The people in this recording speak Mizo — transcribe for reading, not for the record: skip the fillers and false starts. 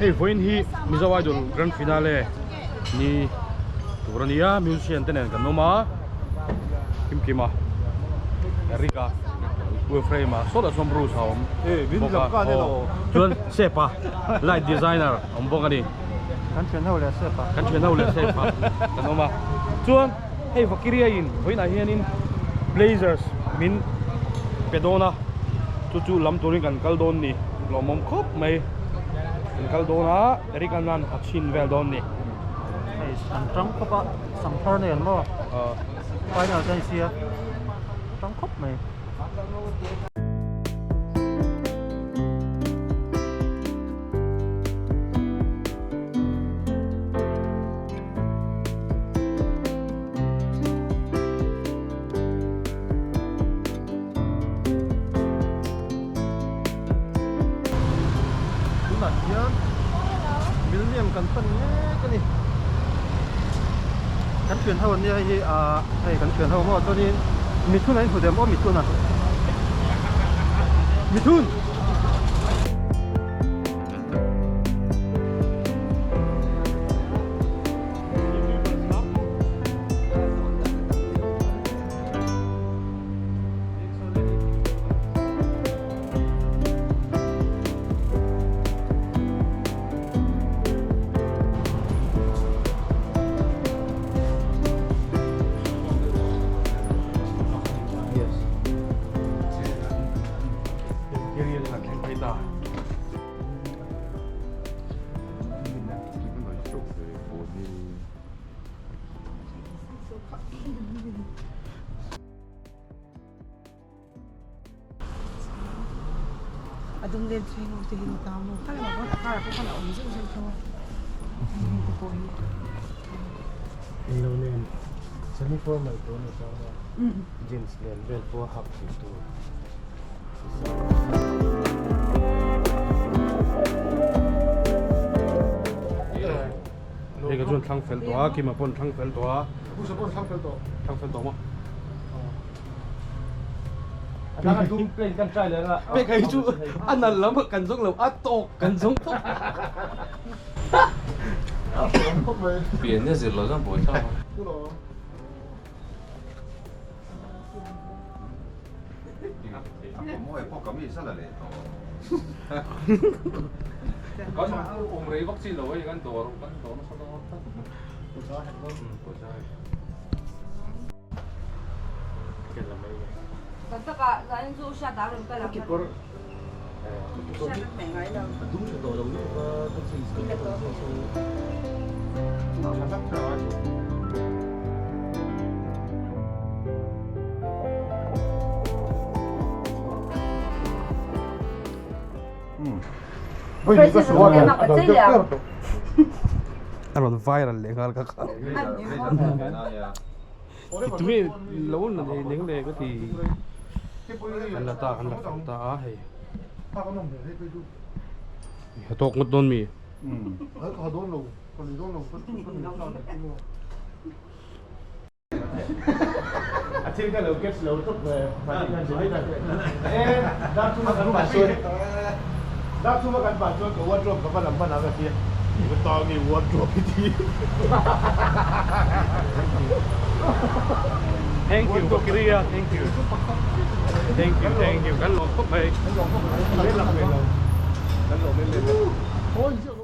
Hei vawiin hi Mizo Idol Grand Finale ni tur a nia musician te nen kan awm a kim kim a Eric a U Ephraim a sawtah chuan Bruce a awm bawk a aw chuan Sepa light designer a awm bawk a ni. Kan thian ho leh Sepa. Kan thian ho leh Sepa kan awm a chuan hei Vakiria in vawiinah hianin Blazers min pe dawn a chu chu lam turin kan kal dawn ni lawmawm khawp mai kan kal dawn a Eric a nan a chhin vel dawn ni. Hei an tang khawp a Sangthar nen maw final te a ni sia tang khawp mai. Tunah hian Millennium kan pan mek a ni. Kan thian ho an nia hei hi ah hei kan thian ho maw chuanin mithun an inhmu dem aw mithun a mithun. A dum len thleng ho te hi ta maw kha lamah khawn a car pawh khan a awm zeuh zeuh tho a heng te pawh hi. Englo nen semi formal tur a ni ta maw jeans nen vel pawh a hak theih tur. Hei ka chuan thlang fel tawh a, Kima pawn thlang fel tawh a. Pusa pawn thlang fel tawh. Thlang fel tawh maw? Pek hei chu a nal lam ah kan zawng lo, a tawk kan zawng tawp. Pian nia zir lo chuan buai thlak a. Kan awm rei vak chi lo hei kan dawr kan dawr nasa dawn tlat. A rawn viral leh nghal ka kha. Tunge lo la nei neng le ka ti. Kan la ta kan la fang ta a hei. A tawk ngawt dawn mi? A thil ka lo catch lo tawp ve dar thuma kan pah chuan dar thuma kan pah chuan ka wardrobe ka va lam hman ang a tia i va tang nge wardrobe hi ti Thank you Bakria thank you thank you thank you kan lawm khawp mai kan lawm khawp mai kan lawm em em kan lawm em em.